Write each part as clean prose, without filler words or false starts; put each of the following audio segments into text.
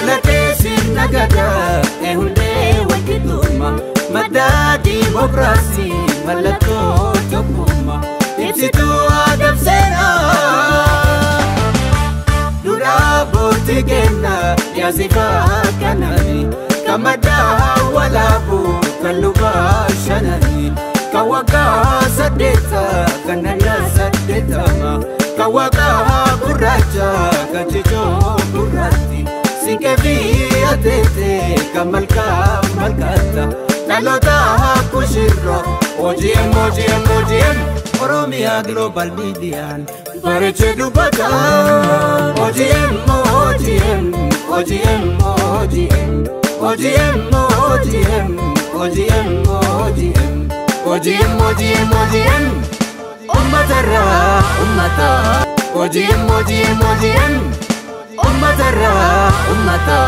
Dhalatee sirna gadaa hundee walqixxummaa madda diimokiraasii mallattoo tokkummaa ibsituu aadaa fi seenaa. Duudhaa abbootii keenyaa yaasifaa kananii kan maddaa walaabuu kan lubaa shananii kan waggaa 8 kan naannaa 80 kan waggaa gurraacha kan cicoo gurraatti. Siinqee fi ateetee kan malkaa malkaata dhaloota kushirra OGM OGM OGM Oromiyaa Global Miidiyaan bareechee dubbata OGM OGM OGM OGM OGM OGM OGM OGM OGM OGM OGM Uummatarraa uummata OGM OGM OGM Uummatarraa uummata.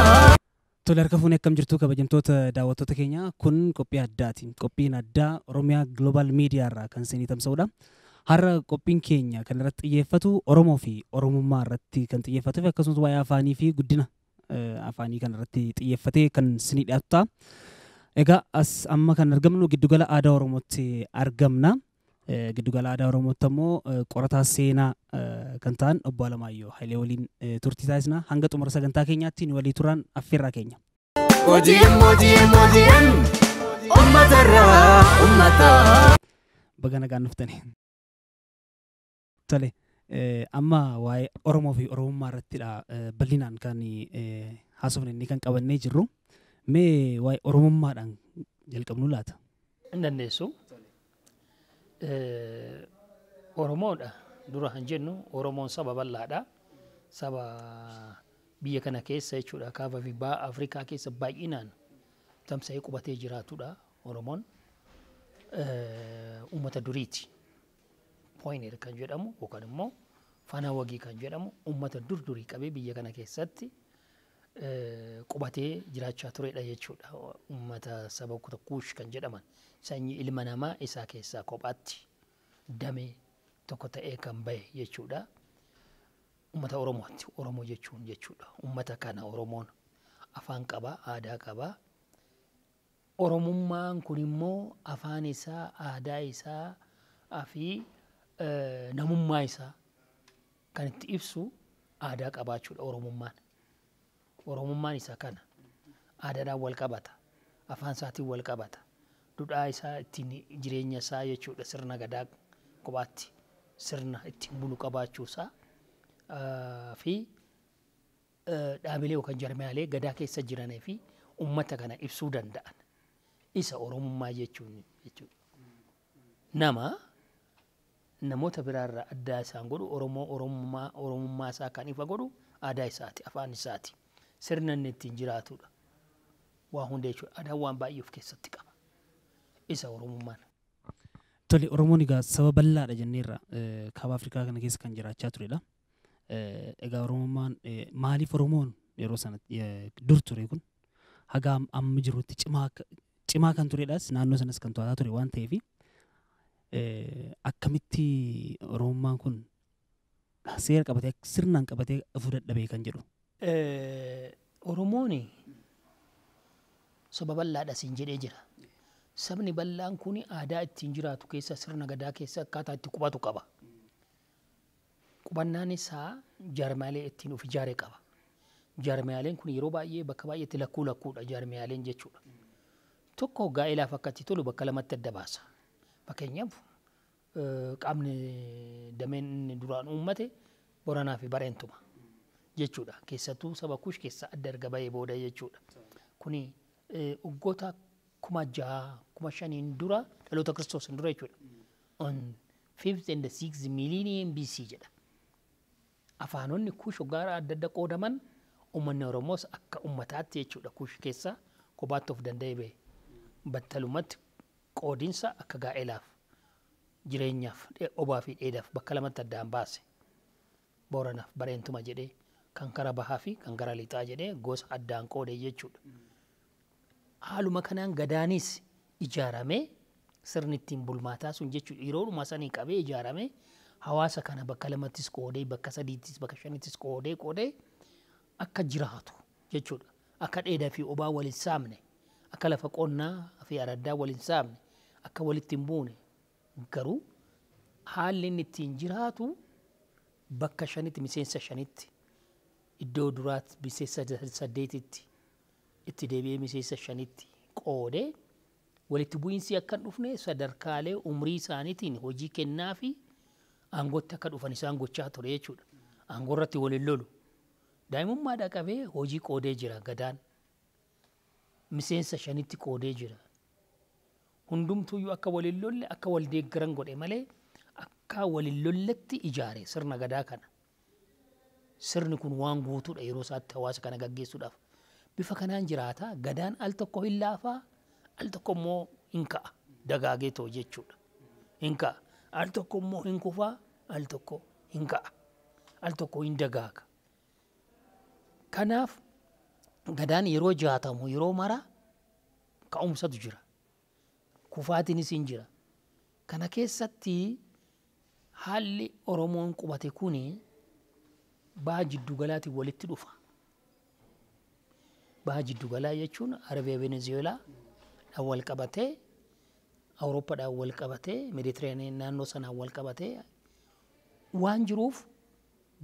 Tole, harka fuunee, akkam jirtu kabajamtoota daawwattoota keenya? Kun qophii addaati. Qophiin addaa Oromiyaa Global Media irraa kan isinii tamsa'udha. Har'a qophiin keenya kan irratti xiyyeeffatu Oromoo fi Oromummaa irratti kan xiyyeeffatuu fi akkasumas waa'ee afaanii fi guddina afaanii kan irratti xiyyeeffatee kan isinii dhiyaatu ta'a. Egaa as amma kan argamnu Giddugala Aadaa Oromootti argamna. Giddugala Aadaa Oromootti ammoo qorataa seenaa kan ta'an Obbo Alamaayyoo Hayilee waliin turtii taasisna. Hanga xumura sagantaa keenyaatti nu walii turan affeerraa keenya. OGM OGM OGM Uummatarraa uummata. Baga nagaan dhuftani. Tole, amma waa'ee Oromoo fi Oromummaa irrattidha bal'inaan kan haasofne inni kan qabannee jirru. Mee waa'ee Oromummaadhaan jalqabnu laata? Hin dandeessu. Oromoodha dura kan jennu, Oromoon saba bal'aadha. Saba biyya kana keessa jechuudha, kaaba fi baha Afrikaa keessa baay'inaan tamsa'ee qubatee jiraatudha Oromoon. Uummata duriiti. Pioneer kan jedhamu yookaan immoo faana wagii kan jedhamu, uummata dur durii qabee biyya kana keessatti qubatee jiraachaa turedha jechuudha. Uummata saba Kuush kan jedhaman, sanyii ilma namaa isaa keessaa kophaatti damee tokko ta'ee kan bahe jechuudha. Uummata Oromooti. Oromoo jechuun jechuudha. Uummata kana Oromoon afaan qaba, aadaa qaba. Oromummaan kun immoo afaan isaa, aadaa isaa fi namummaa isaa kan itti ibsu aadaa qabaachuudha Oromummaan. Oromummaan isa kana. Aadaadhaan wal qabata. Afaan isaatiin wal qabata. Duudhaa isaa ittiin jireenya isaa jechuudha, sirna gadaa kophaatti sirna ittiin bulu qabaachuu isaa fi dhaabilee yookaan jarmiyaalee gadaa keessa jiranii fi uummata kana ibsuu danda'an. Isa Oromummaa jechuun jechuudha. Nama namoota biraarraa addaa isaan godhu, Oromoo Oromummaa isaa kan ifa godhu aadaa isaati, afaan isaati. Sirna inni ittiin jiraatudha. Waa hunda jechuudha. Aadaan waan baay'ee of keessatti qaba. Isa Oromummaan. Tole, Oromoon egaa saba bal'aadha jenneerra, kaaba Afrikaa kana keessa kan jiraachaa turedha. Egaa Oromummaan maaliif, Oromoon yeroo sana dur ture kun haga amma jirutti cimaa kan turedhas, naannoo sanas kan to'ataa ture waan ta'eef, akkamitti Oromummaan kun seera qabatee, sirnaan qabatee dhufuu dadhabee kan jedhu. Oromoon saba bal'aadha siin jedhee jira. Sabni bal'aan kun aadaa ittiin jiraatu keessa, sirna gadaa keessa akkaataa itti qubatu qaba. Qubannaan isaa jaarmaalee ittiin of ijaare qaba. Jaarmaaleen kun yeroo baay'ee bakka baay'eetti lakkuu lakkuudha jaarmaaleen jechuudha. Tokko gaa'elaaf akka itti tolu bakka lamatti adda baasa. Fakkeenyaaf, qaamni dameen inni duraan uummate Boranaa fi Bareentuma jechuudha. Keessattuu saba Kush keessa adda erga bahee booda jechuudha. Kuni waggoota 6,000, 5,000 dura, dhaloota Kiristoosin dura jechuudha. On fifth and sixth millennium BC jedha. Afaanonni Kush waggaa adda adda qoodaman, uummanni Oromoos akka uummataatti jechuudha Kush keessa kophaatti of danda'ee bahe. Battalumatti qoodinsa akka gaa'elaaf, jireenyaaf, obaa fi dheedaaf bakka lamatti addaan baase. Booranaaf Bareentuma jedhee, kan kara bahaa fi kan gara lixaa jedhee gosa addaan qoode jechuudha. Haaluma kanaan gadaanis ijaaramee, sirni ittiin bulmaataa sun jechuudha, yeroodhuma sanii qabee ijaaramee, hawaasa kana bakka lamattis qoodee, bakka sadiittis, bakka shanittis qoodee qoodee akka jiraatu jechuudha. Akka dheedaa fi obaa wal hin saamne, akka lafa qonnaa fi araddaa wal hin saamne, akka walitti hin buune. Garuu haalli inni ittiin jiraatu bakka shanitti, miseensa shanitti, iddoo duraatti miseensa saddeetitti, itti deebi'ee miseensa shanitti qoodee walitti bu'iinsi akka hin dhufne sadarkaalee umrii isaaniitiin hojii kennaa fi aangootti akka dhufan isaan gochaa ture jechuudha. Aangoo irratti wal hin lolu. Daa'imummaadhaa qabee hojii qoodee jira gadaan. Miseensa shanitti qoodee jira. Hundumtuuyyuu akka wal hin lolle, akka wal deeggaran godhe malee akka wal hin lolletti ijaare sirna gadaa kana. Sirni kun waan guutuudha yeroo isaatti hawaasa kana gaggeessuudhaaf. Bifa kanaan jiraata. Gadaan al tokko hin laafaa, al tokko immoo hin ka'a. Dagaagee ta'u jechuudha. Hin ka'a. Al tokko immoo hin kufaa, al tokko hin ka'a. Al tokko hin dagaaga. Kanaaf gadaan yeroo jaatamu yeroo mara ka'umsatu jira. Kufaatiinis hin jira. Kana keessatti haalli Oromoon qubate kuni baha jiddugalaatiin walitti dhufa. Baha jiddugalaa jechuun Arabiyaa Venezuelaa dhaan wal qabatee, Awurooppaadhaan wal qabatee, Meeditiraaniyaan naannoo sanaan wal qabatee waan jiruuf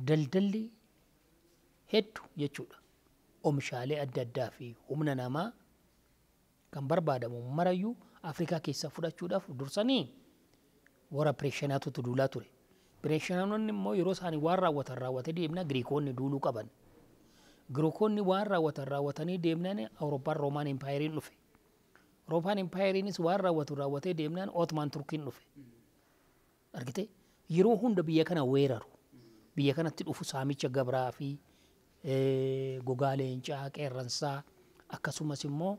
daldalli hedduu jechuudha. Oomishaalee adda addaa fi humna namaa kan barbaadamu marayyuu Afrikaa keessaa fudhachuudhaaf dursanii warra Pireeshinaatutu duulaa ture. Pireeshinaanonni immoo yeroo isaanii waan raawwatan raawwatee deemnaan Giriikonni duuluu qaban. Giriikonni waan raawwatan raawwatanii deemnaan Awurooppaan Roomaan Impaayeriin dhufe. Roomaan Impaayeriinis waan raawwatu raawwatee deemnaan Ottoman Turkiin dhufe. Argitee yeroo hunda biyya kana weeraru. Biyya kanatti dhufu saamicha gabraa fi gogaa leencaa, qeerransaa akkasumas immoo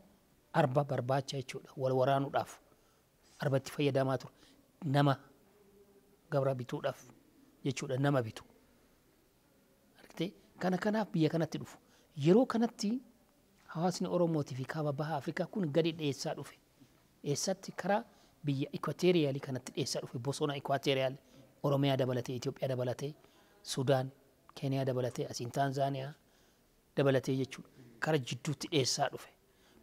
arba barbaacha jechuudha. Wal waraanuudhaaf arba itti fayyadamaa ture. Nama gabra bituudhaaf jechuudha, nama bitu. Argitee kana kanaaf biyya kanatti dhufu. Yeroo kanatti hawaasni Oromootii fi kaaba baha Afrikaa kun gadi dheessaa dhufe. Eessatti? Karaa biyya Ikwateeriyaalii kanatti dheessaa dhufe. Bosona Ikwateeriyaal Oromiyaa dabalatee, Itoophiyaa dabalatee, Sudaan, Keeniyaa dabalatee, asiin Taanzaaniyaa dabalatee jechuudha. Kara jidduutti dheessaa dhufe.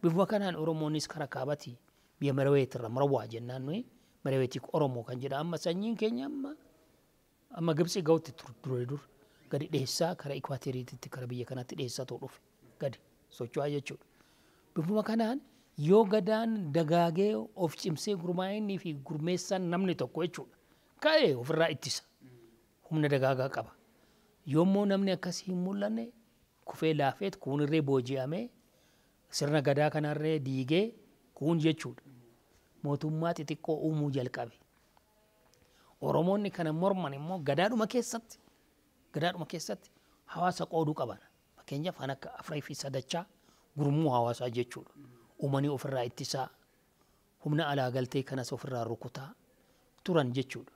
Bifuma kanaan Oromoonis kara kaabati biyya Maraweetirra Marawwaa jennaan nuyi Maraweetii Oromoo kan jedha. Amma sanyiin keenya amma Gibxii ga'utti dure dur gadi dheessaa kara Ikwateeriitti kara biyya kanatti dheessaa ta'u dhufe gadi socho'aa jechuudha. Bifuma kanaan yoo gadaan dagaagee of cimsee gurmaa'inni fi gurmeessaan namni tokko jechuudha. Ka'ee ofirraa ittisa. Humna dagaagaa qaba. Yommuu namni akkasii hin mul'anne kufee laafeet kuunirree booji'amee sirna gadaa kanarree diigee kuun jechuudha. Mootummaa xixiqqoo uumuu jalqabe. Oromoonni kana morman immoo gadaadhuma keessatti hawaasa qooduu qaban. Fakkeenyaaf kan akka afurii fi sadachaa gurmuu hawaasaa jechuudha. Uumanii ofirraa ittisaa, humna alaa galtee kanas ofirraa rukutaa turan jechuudha.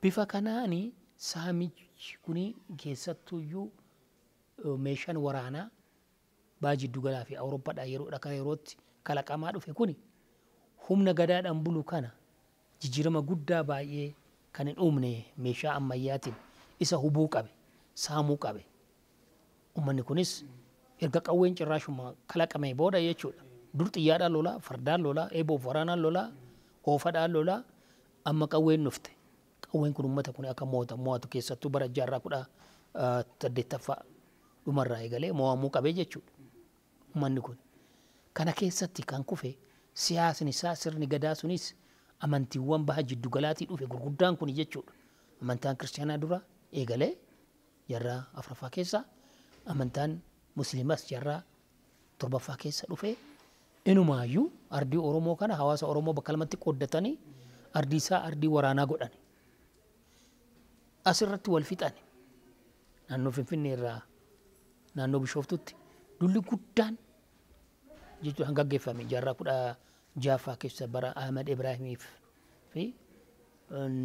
Bifa kanaani saamichi kuni keessattuyyuu meeshaan waraanaa baha jiddugalaa fi Awurooppaadhaa yeroodha kara yerootti kalaqamaa dhufe kuni humna gadaadhaan bulu kana jijjiirama guddaa baay'ee kan hin uumne meeshaa ammayyaatiin isa hubuu qabe, saamuu qabe. Uummanni kunis erga qawween cirraashuma kalaqame booda jechuudha. Dur xiyyaadhaan lolaa, fardaan lolaa, eeboof waraanaan lolaa, oofadhaan lolaa, amma qawween dhufte. Qawween kun uummata kun akka mo'atu keessattuu bara jaarraa 18ffaa dhumarraa eegalee mo'amuu qabee jechuudha. Uummanni kun. Kana keessatti kan kufe siyaasni isaa sirni gadaa sunis amantiiwwan baha jiddugalaatii dhufe gurguddaan kun jechuudha. Amantaan kiristaanaa dura eegalee jaarraa 4ffaa keessa, amantaan musliimas jaarraa 7ffaa keessa dhufe. Inumaayyuu ardii Oromoo kana hawaasa Oromoo bakka lamatti qooddatanii ardii isaa ardii waraanaa godhan. Asirratti wal fixan. Naannoo Finfinnee irraa naannoo Bishooftutti dulli guddaan jechuudha kan gaggeeffame jaarraa 16ffaa keessa bara Ahmad Ibraahimiif fi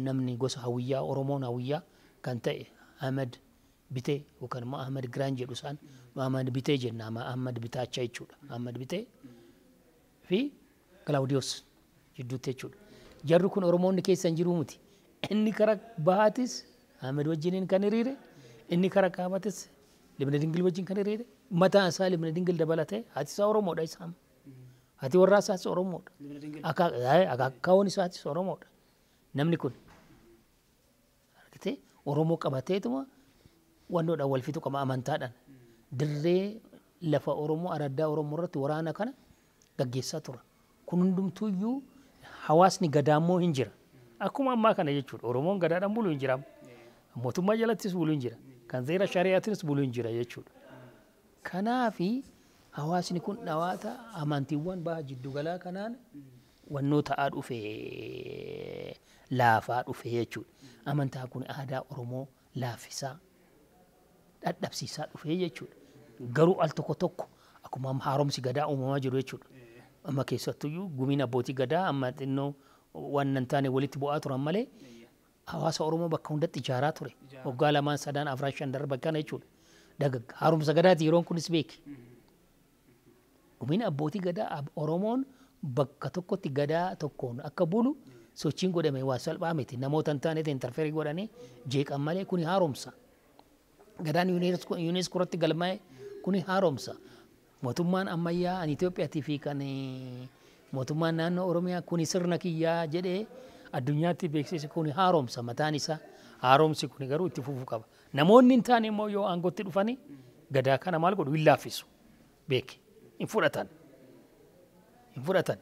namni gosa Hawiyyaa Oromoon Hawiyyaa kan ta'e Ahmad Bitee yookaan immoo Ahmad Giraan jedhu isaan Ahmad Bitee jenna, Ahmad Bitaacha jechuudha. Ahmad Bitee fi Kilaawudiyoos jidduutti jechuudha. Jarri kun Oromoonni keessa hin jiru miti. Inni kara bahaatis Ahmad wajjiniin kan hiriire, inni kara kaabatis Libna Dingil wajjin kan hiriire. Mataan isaa Libna Dingil dabalatee haati isaa Oromoodha isaan. Haati warraa isaas Oromoodha. Akaakaawwan isaatis Oromoodha. Namni kun argitee Oromoo qabateetuma wannoodhaan wal fixu qaba amantaadhaan. Dirree lafa Oromoo araddaa Oromoo irratti waraana kana gaggeessaa tura. Kun hundumtuuyyuu hawaasni gadaammoo hin jira. Akkuma ammaa kana jechuudha. Oromoon gadaadhaan bulu hin jira. Mootummaa jalattis bulu hin jira. Kan seera shari'aatiinis bulu hin jira jechuudha. Kanaafi hawaasni kun dhawaata amantiiwwan baha jiddugalaa kanaan wannoo ta'aa dhufe laafaa dhufe jechuudha. Amantaa kun aadaa Oromoo laaffisaa dhadhabsiisaa dhufe jechuudha. Garuu al tokko tokko akkuma amma haaromsi gadaa uumamaa jiru jechuudha. Amma keessattuyyuu gumiin abbootii gadaa amma xinnoo waan hin taane walitti bu'aa turan malee hawaasa Oromoo bakka hundatti ijaaraa ture. Waggaa 2 3 4 5 darban kana jechuudha. Dagagga haaromsa gadaati yeroon kunis beeki. Gumiin abbootii gadaa Oromoon bakka tokkotti gadaa tokkoon akka bulu sochiin godhame waa salphaa miti. Namoota hin taanetti interferii godhanii jeeqan malee kuni haaromsa. Gadaan UNESCO irratti galmaa'e kuni haaromsa. Mootummaan ammayyaa an Itoophiyaatii fi kan mootummaan naannoo Oromiyaa kuni sirna kiyyaa jedhee addunyaatti beeksise kuni haaromsa mataan isaa. Haaromsi kuni garuu itti fufuu qaba. Namoonni hin taane immoo yoo aangootti dhufanii gadaa kana maal godhu hin laaffisu. Beeki. Hin fudhatan. Hin fudhatan.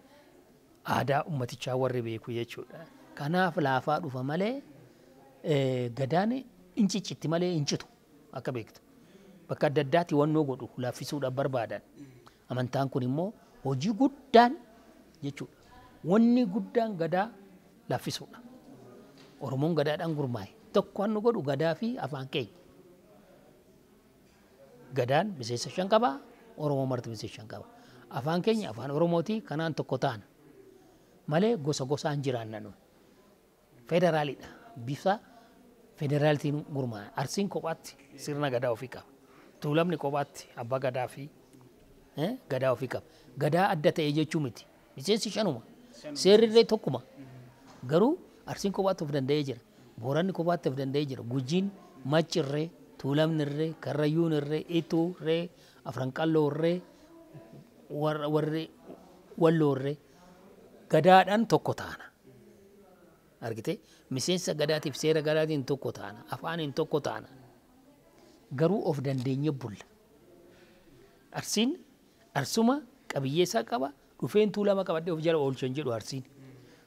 Aadaa ummatichaa warri beeku jechuudha. Kanaaf laafaa dhufa malee gadaan hin ciccitti malee hin citu akka beektu. Bakka adda addaatti wannoo godhu laaffisuudhaaf barbaadan. Amantaan kun immoo hojii guddaan jechuudha. Wanni guddaan gadaa laaffisuudha. Oromoon gadaadhaan gurmaa'e. Tokko kan nu godhu gadaa fi afaan keenya. Gadaan miseensa 5 qaba. Oromoo marti miseensa 5 qaba. Afaan keenya afaan Oromooti kanaan tokko taana. Malee gosa gosaan jiraanna nu. Federaalidha. Bifa federaalitiin gurmaa'e. Arsiin kophaatti sirna gadaa ofii qaba. Tuulamni kophaatti abbaa gadaa fi gadaa ofii qaba. Gadaa adda ta'e jechuu miti. Miseensi 5. Seerri tokkuma. Garuu Arsiin kophaatti of danda'ee jira. Booranni kophaatti of danda'ee jira. Gujiin, Maccirree, Tuulamnirree, Karrayyuunirree, Ituurree, Afranqalloorree, warri Walloorree gadaadhaan tokko taana. Argitee miseensa gadaatiif seera gadaatiin tokko taana. Afaaniin tokko taana. Garuu of dandeenye bulla. Arsiin arsuma qabiyyee isaa qaba. Dhufeen Tuulama qabadhee of jala oolchan jedhu Arsiin.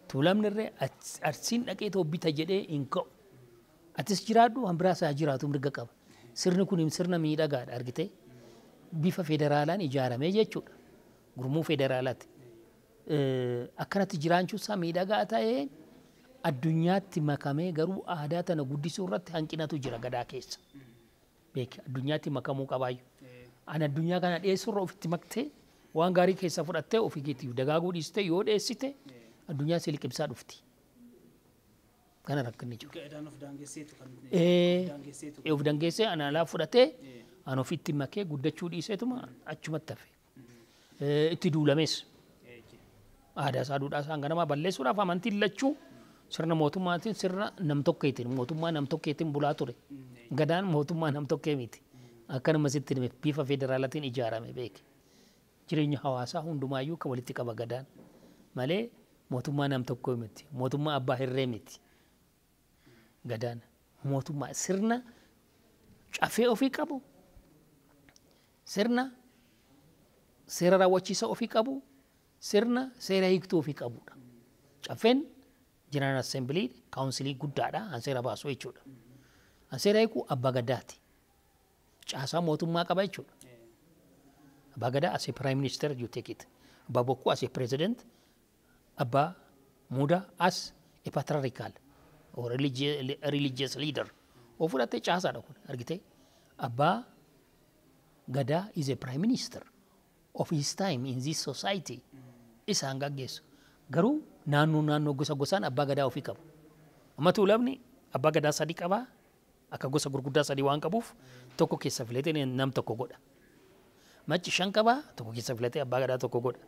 Tuulamnirree Arsiin dhaqee too bita jedhee hin ka'u. Atis jiraadhu han biraas haa jiraatu mirga qaba. Sirni kun sirna miidhagaadha argitee. Bifa federaalaan ijaaramee jechuudha. Gurmuu federaalaati. Akkanatti jiraachuun isaa miidhagaa ta'ee addunyaatti makamee garuu aadaa tana guddisuu irratti hanqinatu jira gadaa keessa. Beeki addunyaatti makamuu qabaayyuu. Ani addunyaa kana dhiyeessuurra ofitti maktee waan gaarii keessa fudhattee ofii keetiif dagaaguu dhiistee yoo dhiyeessite addunyaa si liqimsaa dhufti. Kana rakkinni jiru. Gadaan of daangesseetu kan Of daangeessee ana alaa fudhatee an ofitti makee guddachuu dhiiseetuma achumatti hafe. Itti duulames. Aadaa isaa duudhaa isaa ganamaa balleessuudhaaf amantiin lachuu sirna mootummaatiin sirna nam-tokkeetiin mootummaa nam-tokkeetiin bulaa ture. Gadaan mootummaa nam-tokkee miti. Akkanuma sitti hime bifa federaalaatiin ijaarame beeki. Jireenya hawaasaa hundumaayyuu kan walitti qaba gadaan. Malee mootummaa nam-tokkoo miti. Mootummaa abbaa hirree miti. Gadaan mootummaa sirna caffee ofii qabu. Sirna seera raawwachiisa ofii qabu. Sirna seera hiiktuu ofii qabudha. Caffeen General Assembly kaawunsilii guddaadha. An seera baasu jechuudha. An seera hiikuu abbaa gadaati. Caasaa mootummaa qaba jechuudha. Abbaa gadaa as a prime minister you take it. Abbaa bokkuu as a president. Abbaa muudaa as a patriarchal or religious leader. Of fudhattee caasaadha kun argitee. Abbaa gadaa is a prime minister of his time in this society. Isaan gaggeessu. Garuu naannoo naannoo gosa gosaan abbaa gadaa ofii qabu. Amma Tuulamni abbaa gadaa 3 qabaa. Akka gosa gurguddaa 3 waan qabuuf tokko keessa filatee nam tokko godha. Macci 5 qabaa tokko keessa filatee abbaa gadaa tokko godha.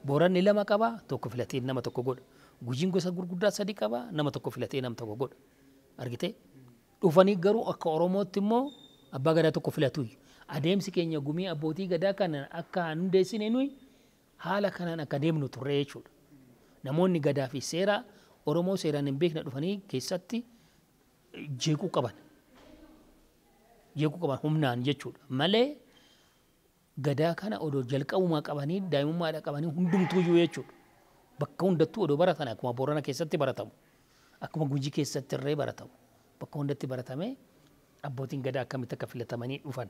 Booranni 2 qabaa tokko filatee nama tokko godha. Gujiin gosa gurguddaa 3 qabaa nama tokko filatee nam tokko godha. Argitee? Dhufanii garuu akka Oromootti immoo abbaa gadaa tokko filatu. Adeemsi keenya gumii abbootii gadaa kana akka hundeessine nuyi haala kanaan akka deemnu turre jechuudha. Namoonni gadaa fi seera Oromoo seeraan hin beekne dhufanii keessatti jeequu qaban. Jeequu qaban humnaan jechuudha. Malee gadaa kana odoo jalqabumaa qabanii daa'imummaadha qabanii hundumtuuyyuu jechuudha. Bakka hundattuu odoo baratan akkuma Boorana keessatti baratamu. Akkuma Gujii keessatti illee baratamu. Bakka hundatti baratamee abbootiin gadaa akkamitti akka filatamanii dhufan.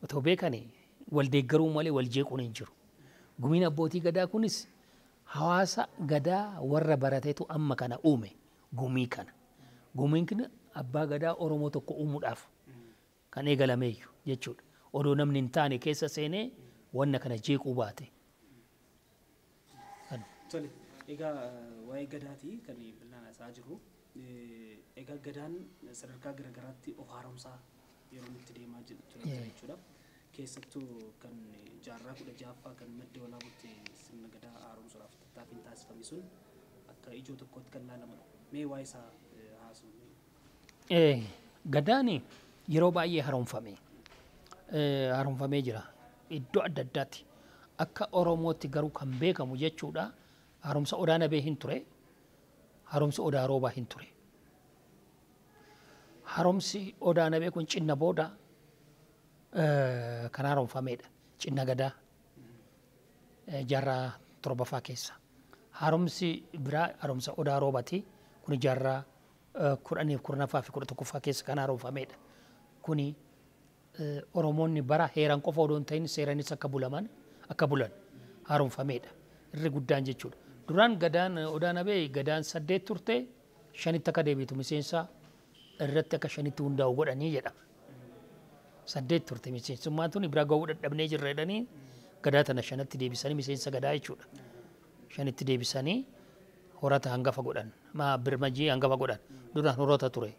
Otoo beekanii wal deeggaruu malee wal jeequun hin jiru. Gumiin abbootii gadaa kunis hawaasa gadaa warra barateetu amma kana uume gumii kana. Gumiin kun abbaa gadaa Oromoo tokko uumuudhaaf kan eegalameeyyu jechuudha. Odoo namni hin taane keessa seenee wanna kana jeequu baate. Tole, egaa waa'ee gadaatii kan bal'inaan haasa'aa jirru. Egaa gadaan sadarkaa garaagaraatti of haaromsaa yeroo itti deemaa ture jechuudha. Keessattuu kan jaarraa 16ffaa kan madda walaabutti sirna gadaa haaromsuudhaaf tattaaffiin taasifame sun akka ijoo tokkootti kan ilaalamudha. Mee waa'ee isaa haasofne. Gadaan yeroo baay'ee haaromfame. Haaromfamee jira. Iddoo adda addaatti. Akka Oromootti garuu kan beekamu jechuudha. Haaromsa Odaa Nabee hin ture. Haaromsi Odaa Roobaa hin ture. Haaromsi Odaa Nabee kun cinna booda kan haaromfamedha. Cinna gadaa jaarraa 7ffaa keessa. Haaromsi biraa haaromsa Odaa Roobaati. Kun jaarraa 10 10ffaa fi 11ffaa keessa kan haaromfamedha. Kuni Oromoonni bara heeraan qofa odoo hin ta'in seeranis akka bulan haaromfamedha. Irri guddaan jechuudha. Duraan gadaan Odaa Nabee gadaan 8 turte 5tti akka deebitu miseensa irratti akka 5tti hundaa'u godhanii jedhama. 8 turte miseensummaan tun bira ga'uu dadhabnee jirra jedhanii gadaa tana 5tti deebisanii miseensa gadaa jechuudha. 5tti deebisanii horata hangafa godhan. Maa birmajii hangafa godhan. Duraan horata ture.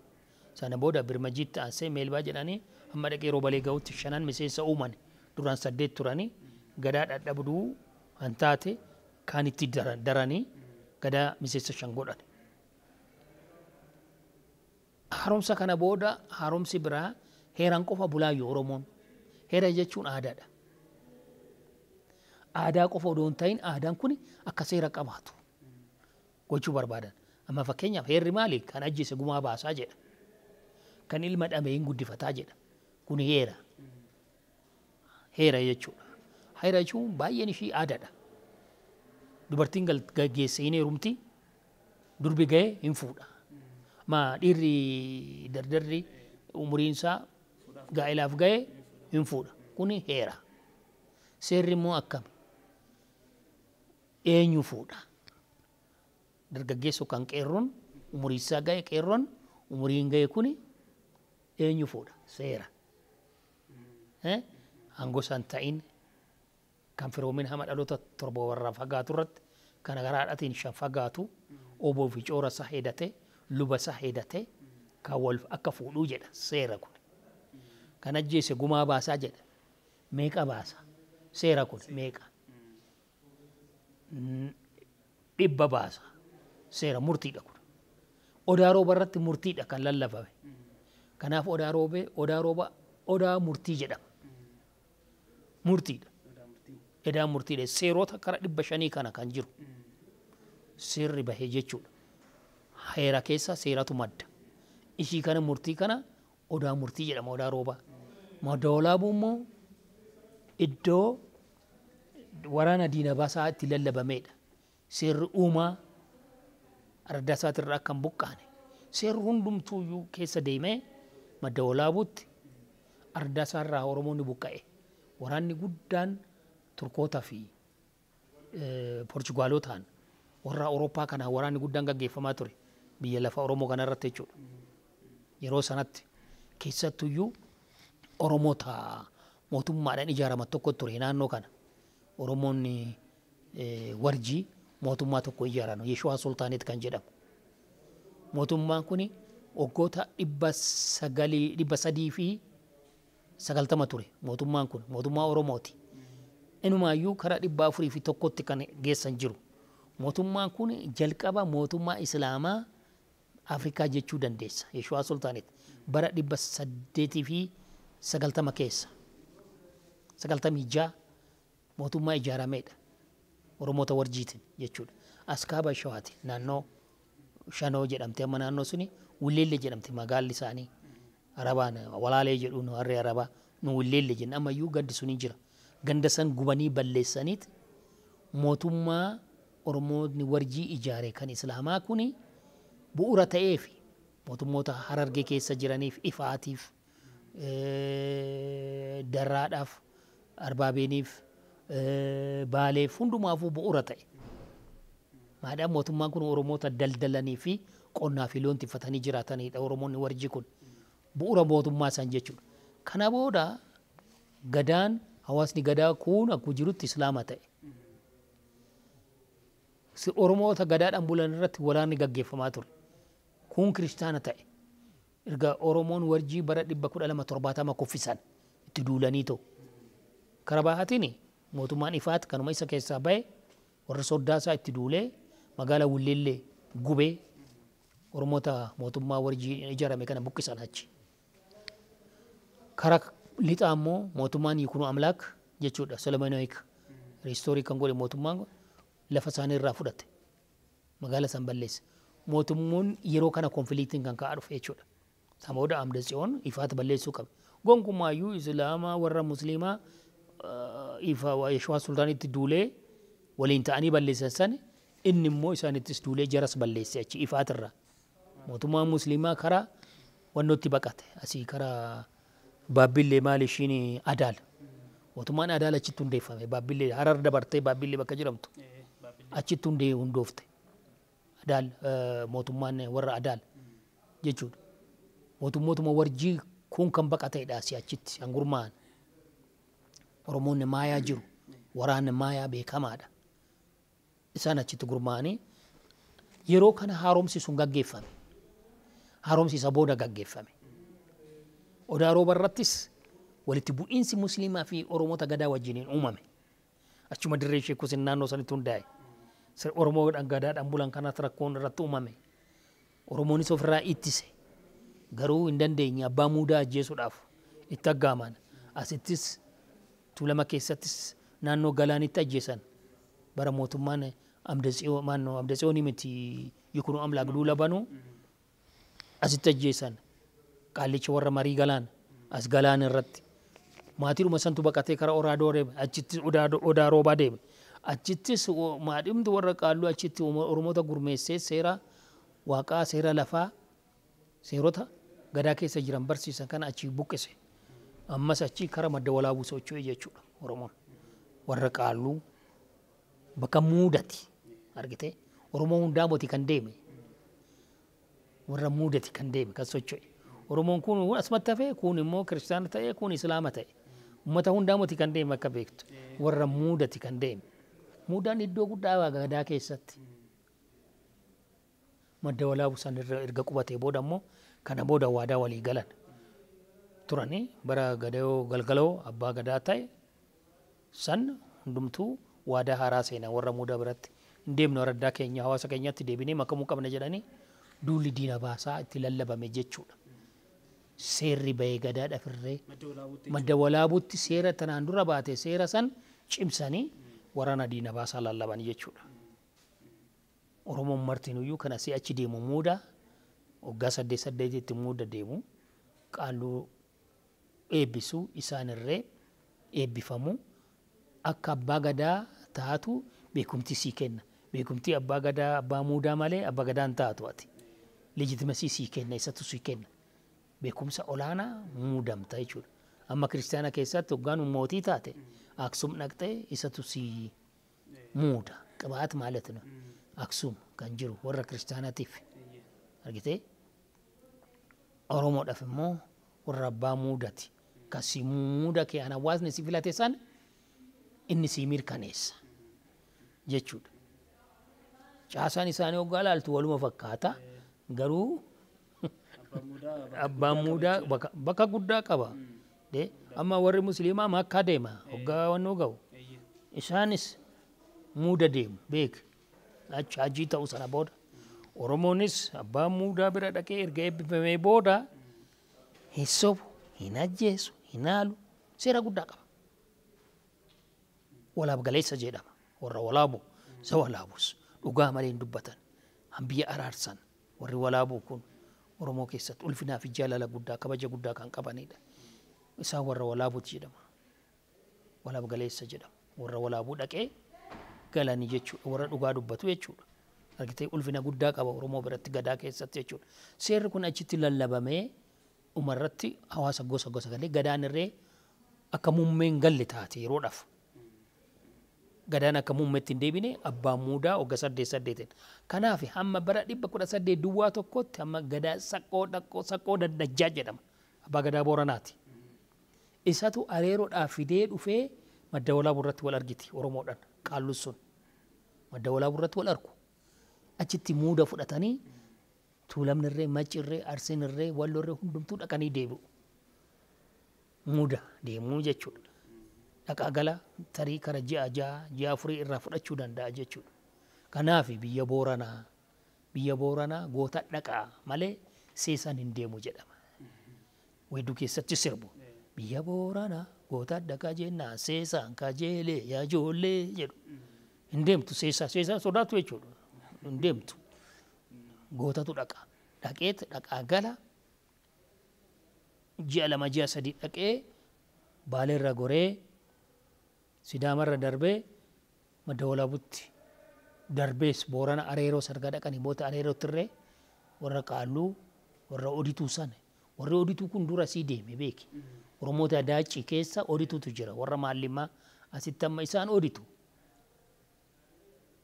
Sana booda birmajiitti aansee meelbaa jedhanii amma dhaqee roobalee ga'utti 5 miseensa uuman. Duraan 8 turanii gadaa dadhabduu kan taate kaan itti daranii gadaa miseensa 5 godhan. Haaromsa kana booda haaromsi biraa heeraan qofa bulaayyuu Oromoon. Heera jechuun aadaadha. Aadaa qofa odoo hin ta'in aadaan kun akka seera qabaatu gochuu barbaadan. Amma fakkeenyaaf heerri maali? Kan ajjeese gumaa baasaa jedha. Kan ilma dhabe hin guddifataa jedha. Kun heera. Heera jechuudha. Heera jechuun baay'een ishii aadaadha. Dubartiin geesse hin heerumti, durbi ga'e hin fuudha. Ma dhiirri dardarri umuriin isaa gaa'ilaaf ga'e hin fuudha. Kuni heera. Seerri immoo akkami? Eenyu fuudha? Dargaggeessu kan qeerroon umurii isaa ga'e qeerroon umuriin ga'e kuni eenyu fuudha? Seera. Aangoo isaan ta'in kan firoomin hama dhaloota 7 warraa fagaatu irratti kan garaa haadhatiin 5 fagaatu oboo fi coora isaa heedate luba isaa heedate kan wal akka fuudhuu jedha seera kun. Kan ajjeese gumaa baasaa jedha. Meeqa baasa? Seera kun meeqa? 100 baasa. Seera murtiidha kun. Odaa rooba irratti murtiidha kan lallabame. Kanaaf odaa roobee odaa rooba odaa murtii jedhama. Murtiidha. Odaa murtiidha. Seerota karaa 500 kana kan jiru. Seerri bahee jechuudha. Heera keessa seeratu madda. Ishii kana murtii kana odaa murtii jedhama odaa roobaa. Madda walaabuu immoo iddoo waraana diina baasaa itti lallabamedha. Seerri uumaa ardaa isaatirraa akka hin buqqaane. Seerri hundumtuuyyuu keessa deemee madda walaabuutti ardaa isaarraa Oromoonni buqqa'e. Waraanni guddaan Turkootaa fi Poorchugaalotaan warra Awurooppaa kanaan waraanni guddaan gaggeeffamaa ture biyya lafa Oromoo kanarratti jechuudha. Yeroo sanatti keessattuyyuu Oromoota mootummaadhaan ijaaraman tokko ture naannoo kana. Oromoonni warjii mootummaa tokko ijaaran Yeshuwaa Sultaanet kan jedhamu. Mootummaan kun waggoota 990 ture mootummaan kun mootummaa Oromooti. Inumaayyuu karaa 401tti kan geessan jiru. Mootummaan kun jalqaba mootummaa Islaamaa Afrikaa jechuu dandeessa. Yeshuwaa Sultaanet bara 890 keessa. 96 mootummaa ijaarameedha. Oromoota warjiitiin jechuudha. As kaaba Shawaati naannoo Shanoo jedhamte amma naannoo suni Willeelle jedhamte magaalli isaanii. Arabaan Walaalee jedhu nu harree Arabaa nu Willeelle jenna ammayyuu gandi suni jira. Ganda san gubanii balleessaniit mootummaa Oromoonni warjii ijaare kan Islaamaa kuni bu'uura ta'eef mootummoota Harargee keessa jiraniif Ifaatiif Darraadhaaf Arbaabeeniif Baaleef hundumaafuu bu'uura ta'e. Maadhaan mootummaan kun Oromoota daldalanii fi qonnaa fi loon tiffatanii jiraatanidha Oromoonni warjii kun. Bu'uura mootummaa isaan jechuudha. Kana booda gadaan hawaasni gadaa kun akkuma jirutti Islaama ta'e. Oromoota gadaadhaan bulan irratti waraanni gaggeeffamaa ture. Kun kiristaana ta'e. Erga Oromoon warjii bara 1270 kuffisan itti duulanii ta'u. Karaa bahaatiin mootummaan Ifaat kanuma isa keessaa bahe warra soddaasaa itti duulee magaalaa Wulleellee gubee Oromoota mootummaa warjii ijaarame kana buqqisan achi. Karaa lixaa immoo mootummaan Yikunoo Amlaak jechuudha Solomonoik restoorii kan godhe mootummaan lafa isaanii irraa fudhate magaala san balleesse. Mootummoon yeroo kana konfiliiktiin kan ka'aa dhufe jechuudha. Sana booda Amda Tsiyoon Ifaat balleessuu qabe. Gonkumaayyuu Islaamaa warra Musliimaa ifa Yeshwaa Sultaanitti duulee waliin ta'anii balleessan sana inni immoo isaanittis duulee jaras balleesse achi Ifaat irraa. Mootummaan Musliimaa karaa wannootti baqate asii karaa Baabbillee maal ishiin Adaal. Mootummaan Adaal achitti hundeeffame. Baabbillee Harar dabartee Baabbillee bakka jedhamtu achitti hundoofte. Adaal mootummaan warra Adaal jechuudha. Mootummootuma warjii kun kan baqateedha asii achitti hangurmaan. Oromoonni maayaa jiru. Waraanni maayaa beekamaadha. Isaan achitti gurmaa'anii yeroo kana haaromsi sun gaggeeffame. Haaromsi isa booda gaggeeffame. Odaa Rooba irrattis walitti bu'iinsi Musliimaa fi Oromoota gadaa wajjiniin uumame. Achuma dirree Sheek Huseen naannoo sanitti hundaa'e. Oromoodhaan gadaadhaan bulan kanas rakkoon irratti uumame. Oromoonis ofirraa ittise. Garuu hin dandeenye abbaa muudaa ajjeesuudhaaf itti aggaaman. Asittis Tuulama keessattis naannoo Galaanitti ajjeesan. Bara mootummaan Amda Tsiyoonii miti Yikunoo Amlaak duula banuu asitti ajjeesan. Qaallicha warra marii galaan as galaan irratti. Maatiidhuma santu baqatee karaa Oraadoo deeme achitti Odaa Roobaa deeme. Achittis maadhimti warra qaalluu achitti Oromoota gurmeessee seera waaqaa seera lafaa seerota gadaa keessa jiran barsiisan kana achi buqqise. Ammas achi karaa madda walaabuu socho'e jechuudha Oromoon. Warra qaalluu bakka muudati argite Oromoo hundaa moti kan deeme. Warra muudati kan deeme kan socho'e. Oromoon kun asumatti hafee kun immoo kiristaana ta'e kun Islaama ta'e. Uummata hundaa moti kan deeme akka beektu. Warra muudati kan deeme. Muudaan iddoo guddaa gadaa keessatti. Madda walaabuu san erga qubatee booda immoo kana booda waadaa walii galan. Turanii bara gadayoo galgaloo abbaa gadaa ta'e san hundumtuu waadaa haaraa seenaa warra muudaa biratti hin deemnu araddaa keenya hawaasa keenyatti deebinee makamuu qabna jedhanii duulli diina baasaa itti lallabame jechuudha. Seerri bahee gadaa dhafirree madda walaabuutti seera tanaan dura baate seera san cimsanii waraana diina baasaa lallaban jechuudha. Oromoon martinuyyuu kan asii achi deemu muudaa waggaa 8-8tti muuda deemu qaalluu eebbisuu isaanirree eebbifamu akka abbaa gadaa taatu beekumtii sii kenna. Beekumtii abbaa gadaa abbaa muudaa malee abbaa gadaa hin taatu ati. Leejitimasii sii kenna isatu sii kenna. Beekumsa olaanaa muudamta jechuudha. Amma kiristaana keessatti hoggaan mootii taate Aksum dhaqxee isatu sii muuda. Qibaat ማለት ነው. Aksum kan jiru warra kiristaanaatiif. Argitee? Oromoodhaaf immoo warra abbaa muudati. Kan si muuda kee an hawaasni si filate san inni si mirkaneessa jechuudha. Caasaan isaanii hoggaa ilaaltu waluma fakkaata. Garuu abbaan muudaa bakka guddaa qaba. Amma warri Musliimaa Makkaa deema hoggaa wannoo ga'u. Isaanis muuda deemu beek. Achi hajii ta'u sana booda. Oromoonis abbaa muudaa bira dhaqee erga eebbifamee booda hin sobu, hin ajjeesu, hin haalu seera guddaa qaba. Walaab galeessa jedhama. Warra walaabu isa walaabus dhugaa malee hin dubbatan. Biyya araarsan warri walaabuu kun Oromoo keessatti ulfinaa fi jaalala guddaa kabaja guddaa kan qabanidha. Isaan warra walaabuuti jedhama. Walaab galeessa jedhama. Warra walaabuu dhaqee galanii jechuudha. Warra dhugaa dubbatu jechuudha. Argitee ulfina guddaa qaba Oromoo biratti gadaa keessatti jechuudha. Seerri kun achitti lallabamee umarratti hawaasa gosa gosa galee gadaan irree akka muummeen galle taate yeroodhaaf. Gadaan akka muummeetti hin deebine abbaan muudaa waggaa 8-8. Kanaaf hamma bara 1801tti hamma gadaa saqqoo dhaqqoo saqqoo daddajjaa jedhama. Abbaa gadaa Booranaati. Isatu areeroodhaaf fidee dhufee madda walaabuu irratti wal argiti Oromoodhaan qaalluun sun. Madda walaabuu irratti wal argu. Achitti muuda fudhatanii Tuulamni irree, Macci irree, Arsiin irree, Walloo irree hundumtuu dhaqanii deebi'u. Muuda deemuu jechuudha. Dhaqaa gala tarii kara ji'a 6 ji'a 4 irraa fudhachuu danda'a jechuudha. Kanaaf biyya Booranaa goota dhaqaa malee seesaan hin deemu jedhama. Weedduu keessatti sirbu. Biyya Booranaa goota dhaqaa jennaan seesaan kajeelee yaa ijoollee jedhu. Hin deemtu seesaa sodaatu jechuudha. Hin deemtu. Gootatu dhaqa. Dhaqeet dhaqaa gala ji'a 2 ji'a 3 dhaqee Baaleerra goree Sidaamarra darbee madda walaabutti darbees Boorana areeroo sargaa dhaqanii booda areerootti irree warra qaalluu warra odituu sana warri odituu kun dura sii deeme beeki. Oromoota Daacii keessa odituutu jira warra maallimmaa asitti amma isaan oditu.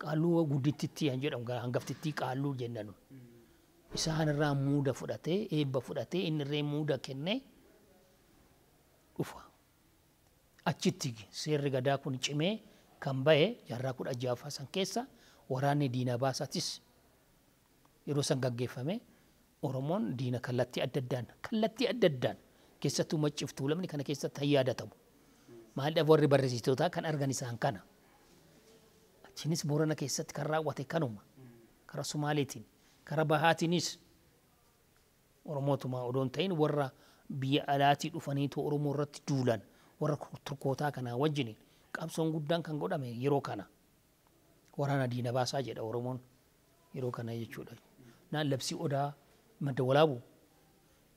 Qaalluu guddittitti kan jedhamu hangaftittii qaalluu jenna nu. Isaan irraa muuda fudhatee eebba fudhatee inni irree muuda kennee dhufa. Achitti seerri gadaa kun cimee kan bahe jaarraa 16ffaa san keessa waraanni diina baasaatis yeroo san gaggeeffame Oromoon diina kallattii adda addaan keessattuu Macciif Tuulamni kana keessatti hin yaadatamu. Maaliidhaaf warri barreessitootaa kan argan isaan kana. Achinis Boorana keessatti kan raawwate kanuma. Karaa Sumaaleetiin, karaa Bahaatiinis Oromootuma odoo hin ta'in warra biyya alaatii dhufaniitu Oromoo irratti duulan warra Turkootaa kanaa wajjin qabsoon guddaan kan godhame yeroo kana. Waraana diina baasaa jedha Oromoon yeroo kana jechuudha. Naan labsii odaa madda walaabu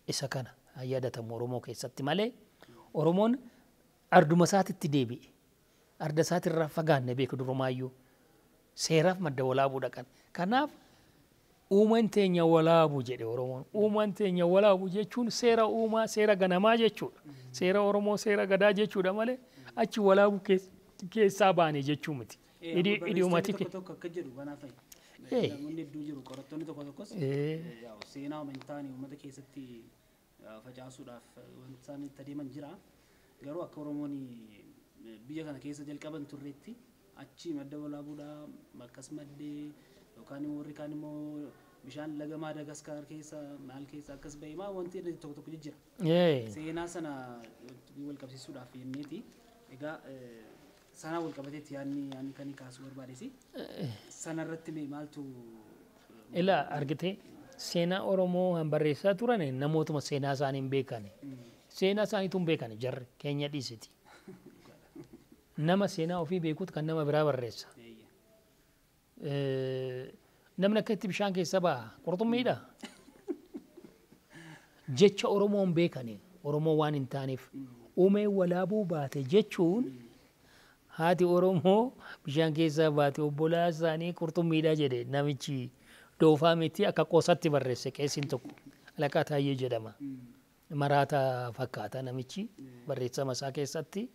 isa kana yaadatamu Oromoo keessatti malee Oromoon arduma isaatitti deebi'e. Arda isaatirraa fagaanne beeku durumaayyuu. Seeraaf madda walaabuu dhaqan. Kanaaf uumaan teenya walaabu jedhe Oromoon. Uumaan teenya walaabu jechuun seera uumaa seera ganamaa jechuudha. Seera Oromoo seera gadaa jechuudha malee achi walaabuu keessaa baane jechuu miti. Idiyoomatik tokko akka jedhu kanaaf namoonni hedduu jiru qorattoonni tokko tokkos seenaa amantaan uummata keessatti facaasuudhaaf wanti isaan itti adeeman jira. Garuu akka Oromoon biyya kana keessa jalqaban turreetti achi madda walaabuudhaa akkas maddee yookaan immoo warri kaan immoo bishaan laga Maadaagaskaar keessa maal keessa akkas ba'e maa wanti inni tokko tokko jira. Seenaa sana wal qabsiisuudhaaf jenneeti. Egaa sana wal qabateetti yaadni kan kaasuu barbaadesi. Sanarratti mee maaltu Ilaa argitee seenaa Oromoo kan barreessaa turan namootuma seenaa isaanii hin beekani. Seenaa isaaniitu hin beekani jarri keenya dhiisiti. Nama seenaa ofii beekutu kan nama biraa barreessa. Namni akka itti bishaan keessa ba'a qurxummiidha. Jecha Oromoo hin beekani Oromoo waan hin taaneef uumee walaabuu baate jechuun haati Oromoo bishaan keessaa baate obbolaa isaanii qurxummiidha jedhe namichi doofaa miti akka qoosatti barreesse qeessiin tokko Alaqaa Taayyee jedhama. Maraata fakkaata namichi barreessama isaa keessatti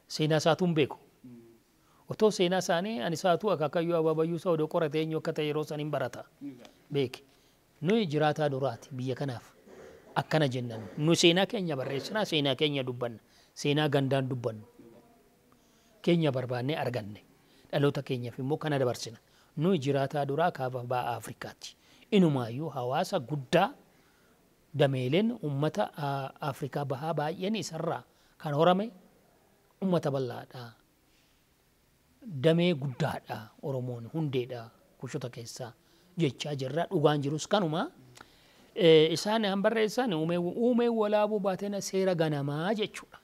seenaa isaatu hin beeku. Otoo seenaa isaanii ani isaatu akaakayyuu abaabayyuu isaa odoo qoratee eenyu akka ta'e yeroo san hin barata beeki. Nuyi jiraataa duraati biyya kanaaf akkana jenna nu seenaa keenya barreessinaa seenaa keenya dubbanna seenaa gandaan dubbannu keenya barbaannee arganne dhaloota keenyaaf immoo kana dabarsina. Nuyi jiraataa duraa kaaba ba'a Afrikaati. Inumaayyuu hawaasa guddaa dameeleen uummata Afrikaa bahaa baay'een isarraa kan horame uummata bal'aadha. Damee guddaadha Oromoon hundeedha kushota keessaa jechaa jirra dhugaan jirus kanuma. Isaan han barreessan uumee walaabuu baateen seera ganamaa jechuudha.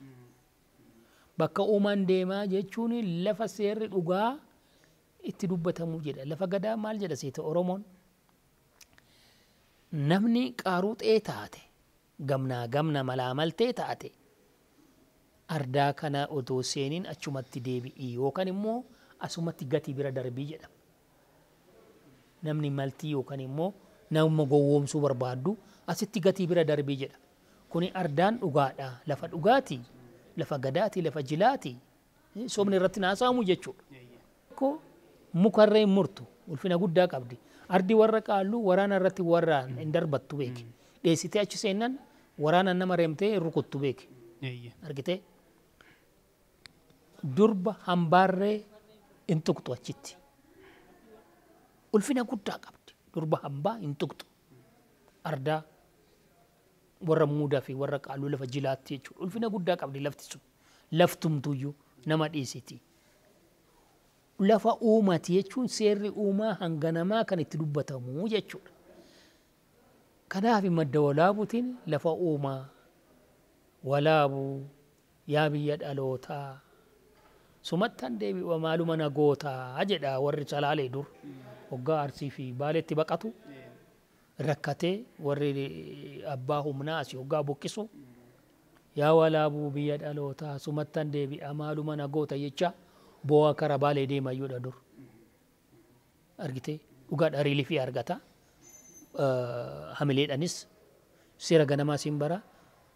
Bakka uumaan deemaa jechuun lafa seerri dhugaa itti dubbatamu jedha. Lafa gadaa maal jedha seeta Oromoon? Namni qaaruxee taate gamnaa gamna malaamaltee taate ardaa kana otoo seeniin achumatti deebi'i yookaan immoo asumatti gatii bira darbii jedhama. Namni maltii yookaan immoo nama gowwoomsuu barbaaddu asitti gatii bira darbii jedha. Kuni ardaan dhugaadha. Lafa dhugaati, lafa gadaati, lafa jilaati. Sobni irratti naasa'amu jechuudha. Tokko mukarree hin murtu, ulfina guddaa qabdi. Ardi warra qaallu waraana irratti warra hin darbattu beeki. Dheessitee achi seennan waraana nama reemtee hin rukuttu beeki. Argitee? Durba hambaarree hin tuqxu achitti. Ulfina guddaa qabdi. Durba hambaa hin tuqxu. Ardaa warra muudaa fi warra qaalluu lafa jilaatti jechuudha. Ulfina guddaa qabdi lafti sun. Laftumtuyyuu nama dhiisiti. Lafa uumati jechuun seerri uumaa hanga namaa kan itti dubbatamu jechuudha. Kanaaf madda walaabuutiin lafa uumaa, walaabuu, yaa biyya dhalootaa, sumattan deebi'a maaluma nagootaa jedha warri Salaalee dur. Hoggaa Arsii fi Baaleetti baqatu rakkatee warri abbaa humnaa asii hoggaa buqqisu yaa walaabuu biyya dhalootaa sumattan deebi'a maaluma nagoota jecha bo'aa kara Baalee deemayyuudha dur. Argitee dhugaadha riilifii argata. Hamileedhanis seera ganamaa siin bara.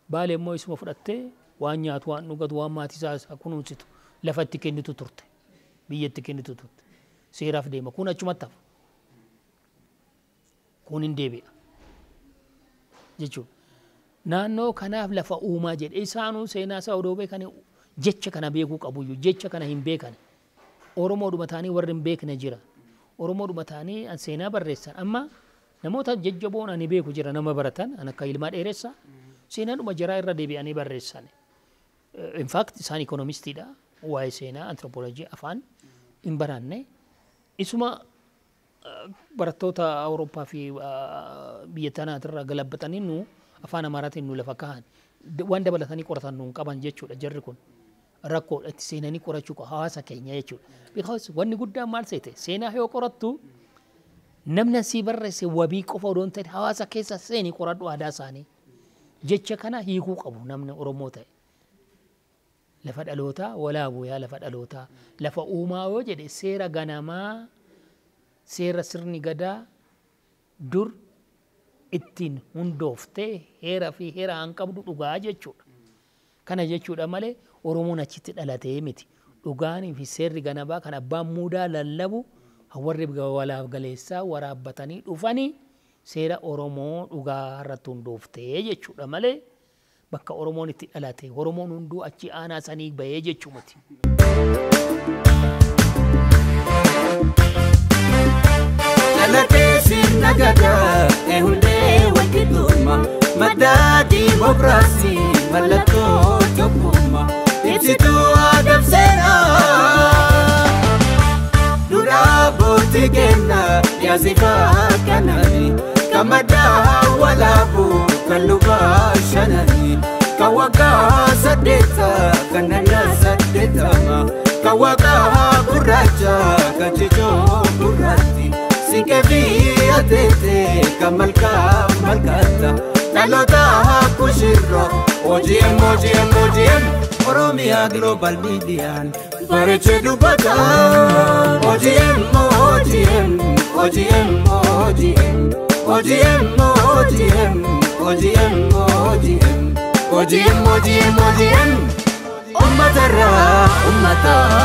Baalee immoo isuma fudhattee waan nyaatu waan dhugatu waan maatii isaa kunuunsitu lafa itti kennitu turte. Biyya itti kennitu turte. Seeraaf deema. Kun achumatti hafa. Kun hin deebi'a. Jechuudha. Naannoo kanaaf lafa uumaa jedhe isaanuu seenaa isaa odoo beekan jecha kana beekuu qabuyyuu jecha kana hin beekan. Oromoodhuma ta'anii warri hin beekne jira. Oromoodhuma ta'anii an seenaa barreessan. Amma namoota jajjaboon ani beeku jira nama baratan an akka Ilmaa Dheeressaa seenaadhuma jaraa irra deebi'anii barreessan. In fact isaan ikoonomistiidha. Waa'ee seenaa anthropology afaan hin baranne. Isuma barattoota Awurooppaa fi biyya tanaatirraa galabbatanii nu afaan Amaaraatiin nu lafa kahan. Waan dabalatanii qoratan nu hin qaban jechuudha jarri kun. Rakkoodha itti seenanii qorachuu hawaasa keenya jechuudha. Because wanni guddaan maal seete seenaa yoo qorattu namni asii barreesse wabii qofa odoo hin ta'in hawaasa keessa seenii qoradhu aadaa isaanii. Jecha kana hiikuu qabu namni Oromoo ta'e. Lafa dhalootaa walaabuu yaa lafa dhalootaa. Lafa uumaa yoo jedhe seera ganamaa seera sirni gadaa dur ittiin hundooftee heera fi heera han qabdu dhugaa jechuudha. Kana jechuudha malee Oromoon achitti dhalatee miti. Dhugaanii fi seerri ganabaa kan abbaan muudaa lallabu warri walaaf galeessaa waraabbatanii dhufanii seera Oromoo dhugaa irratti hundooftee jechuudha malee bakka Oromoon itti dhalate Oromoon hunduu achi aanaa sanii bahee jechuu miti. Dhalatee sirna gadaa hundee walqixxummaa madda diimokiraasii mallattoo tokkummaa ibsituu aadaa fi seenaa. Duudhaa abbootii keenyaa yaasifaa kananii kan madda walaabuu kan lubaa shananii kan waggaa 8 kan naannaa 80 kan waggaa gurraacha kan cicoo gurraatti. Siinqee fi ateetee kan malkaa malkaata dhaloota kushirroo OGM OGM OGM Oromiyaa Global Miidiyaan bareechee dubbata OGM OGM OGM OGM OGM OGM OGM OGM OGM OGM OGM uummatarraa uummataaf.